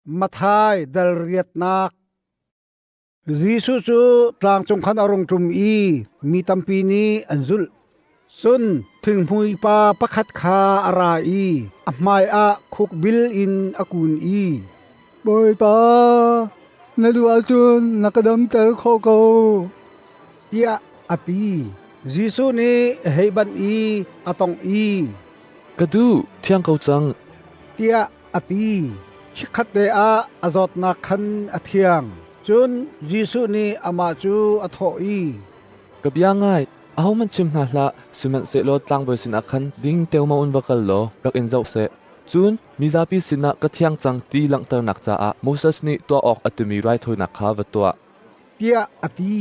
Matthai dal riatnak. Jesuh cu tlangcung khan a rung ṭum i mi tampi nih an zulh. Cun thinghmui pa pakhat kha a ra i a hmaiah khukbil in a kun i, Bawipa, na duh ahcun na ka damter khawh ko, tiah a ti. Jesuh nih a hei banh i a tongh i, Ka duh, thiang ko cang, tiah a ti. Chikkhatte ah a zawtnak khan a thiang. Cun Jesuh nih amah cu a thawh i, Ka bia ngai, ahohmanh chim hna hlah, sihmanhsehlaw tlangbawi sinah khan ding teomao in va kal law rak in zoh seh. Cun mizapi sinah ka thiang cang ti langhternak caah Moses nih tuah awk a timi raithawinak kha va tuah, tiah a ti.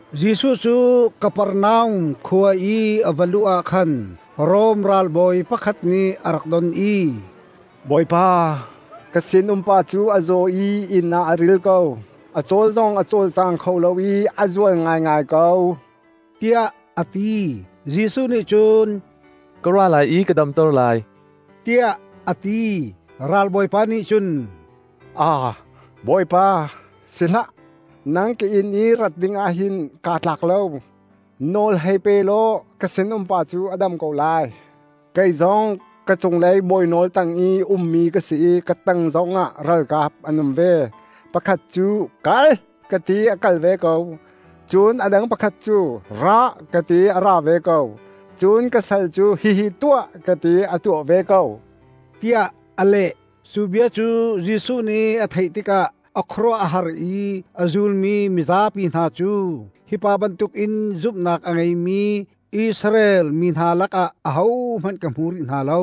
Jesuh cu Kapernaum khua i a va luh ah khan Rom ralbawi pakhat nih a rak don i, Bawipa, ka sinumpa cu a zaw i inn ah a ril ko. A cawl zong a cawlcang kho lo i a zual ngaingai ko, tiah a ti. Jesuh nih cun, Ka ra lai i ka damter lai, tiah a ti. Ralbawipa nih cun, Ah, Bawipa, si hlah, nang ka inn i rat ding ah hin kaa tlak lo. Nawl hei pe law ka sinumpa cu a dam ko lai. Kei zong ka cunglei bawi nawl tang i ummi ka si i ka tang zongah ralkap an um ve. Pakhat cu kal ka ti a kal ve ko. Cun a dang pakhat cu ra ka ti a ra ve ko. Cun ka sal cu hihi tuah ka ti a tuah ve ko, tiah a leh. Cu bia cu Jesuh nih a theih tikah a khuaruah a har i a zulmi mizapi hna cu hi pa bantukin zumhnak a ngeimi Israel mi hna lakah ahohmanh ka hmu rih hna lo.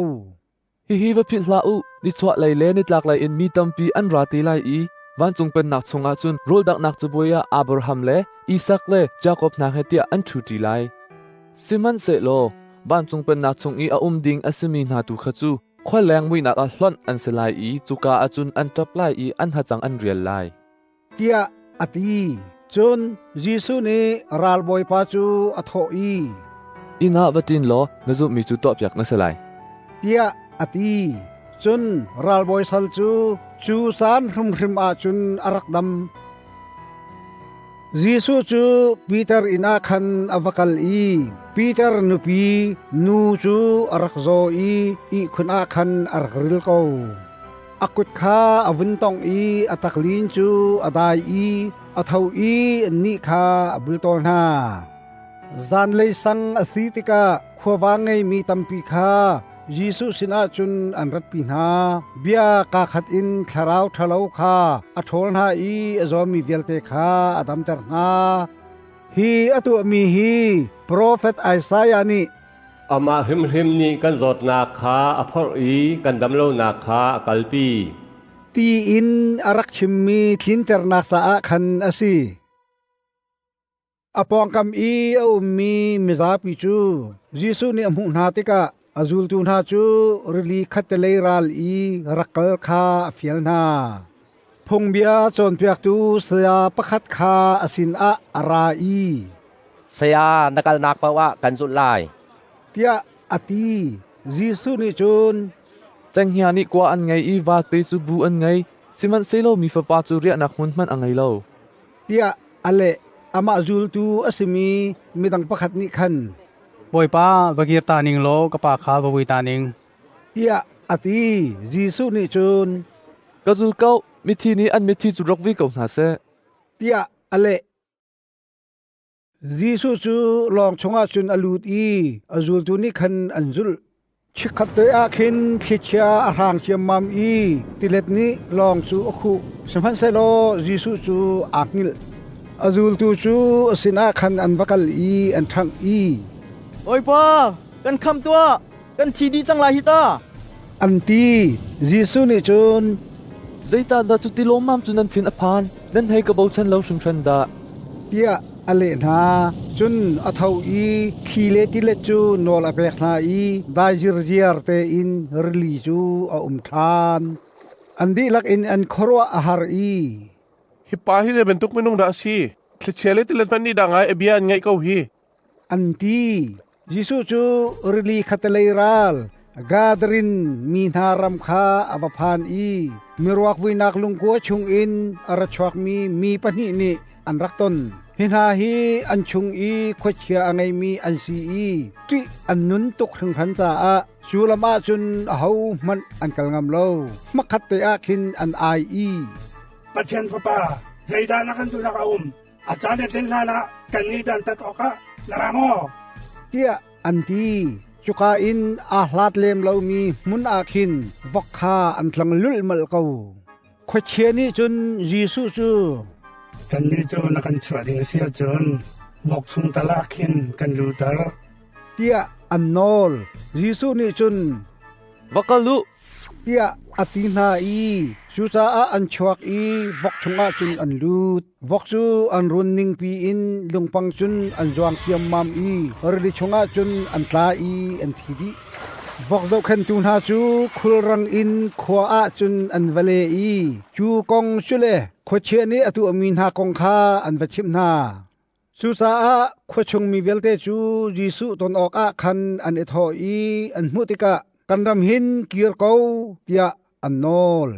Hihi va philh hlah u, nichuahlei le nitlaklei in mi tampi an ra te lai i vancung pennak chungah cun rawldanghnak cabuai ah Abraham le Isak le Jakob hna he tiah an ṭhuṭi lai. Sihmanhsehlaw vancung pennak chung i a um ding a simi hna tu kha cu Khualeng muihnak ah hlonh an si lai i cuka ah cun an ṭap lai i an hacang an rial lai, tiah a ti. Cun Jesuh nih ralbawipa cu a thawh i, Inn ah va ṭin law na zumhmi cu tuahpiak na si lai, tiah a ti. Cun ralbawi sal cu cu caan hrimhrim ah cun a rak dam. Jesuh cu Peter inn ah khan a va kal i Peter nupi nu cu a rak zaw i ihkhun ah khan a rak ril ko. A kut kha a vun tongh i a taklin cu a dai i a tho i annih kha a bultawl hna. Zanlei sang a si tikah khuavang ngeimi tampi kha Jesuh sinah cun an ratpi hna. Bia kaa khat in thlarau ṭhalo kha a ṭhawl hna i a zawmi vialte kha a damter hna. Hi a tuahmi hi profet Isaiah nih, Amah hrimhrim nih kan zawtnak kha a phorh i kan damlonak kha a kalpi, ti in a rak chimmi tlinternak caah khan a si. A pawngkam i a ummi mizapi cu Jesuh nih a hmuh hna tikah a zultu hna cu rili khattelei ral i rak kal kha a fial hna. Phungbia cawnpiaktu saya pakhat kha a sinah a ra i, Saya, na kalnak paoh ah kan zulh lai, tiah a ti. Jesuh nih cun, Cenghngia nih kua an ngei i vate cu bu an ngei, sihmanhsehlaw mi Fapa cu riahnak hmun hmanh a ngei lo, tiah a leh. Amah zultu a simi midang pakhat nih khan, Bawipa, va kir ta ning law ka pa kha va vui ta ning, tiah a ti. Jesuh nih cun, Ka zul ko, mithi nih an mithi cu rak vui ko hna seh, tiah a leh. Jesuh cu lawng chungah cun a lut i a zultu nih khan an zulh. Chikkhatte ah khin thlichia a hrang ciammam i tilet nih lawng cu a khuh. Sihmanhsehlaw Jesuh cu aa hngilh. A zultu cu a sinah khan an va kal i an ṭhangh i, Bawipa, kan khamh tuah! Kan thi dih cang lai hi ta! an ti. Jesuh nih cun, Zeicahdah cuti lawmmam cu nan thin a phan? Nan hei ka bochan lo hringhran dah! tiah a leh hna. Cun a tho i thli le tilet cu nawl a pek hna i dai zirziar tein rili cu a um ṭhan. An dihlak in an khuaruah a har i, Hi pa hi zei bantuk minung dah a si? Thlichia le tilet hmanh nih dah ngai a bia an ngaih ko hi! an ti. Jesuh cu rili khattelei ral, Gadarin mi hna ram kha a va phan i miruak vuinak lungkua chungin a ra chuakmi mi pahnih nih an rak ton. Hi hna hi an chung i khuachia a ngeimi an si i ṭih an nun tuk hringhran caah cu lam ah cun ahohmanh an kal ngam lo. Hmakhat te ah khin an ai i, Pathian Fapa, zeidah na kan duhnak a um? A caan a tlin hlanah kannih dantat awkah na ra maw? Tiah an ti. Cuka in aa hlat lem lomi hmun ah khin vok kha an tlang lulhmalh ko. Khuachia nih cun Jesuh cu, Kannih cu na kan chuah ding a si ahcun vok chung tal ah khin kan luter, tiah an nawl. Jesuh nih cun, Va kal u, tiah a ti hna i cucaah an chuak i vok chungah cun an lut. Vok cu an run ningpi in lungpang cun an zuang thiammam i rili chungah cun an tla i an thi dih. Vok zohkhenhtu hna cu khulrang in khua ah cun an va le i cu kong cu le khuachia nih a tuahmi hna kong kha an va chimh hna. Cucaah khua chung mi vialte cu Jesuh ton awkah khan an i thawh i an hmuh tikah, Kan ram hin kir ko, tiah an nawl.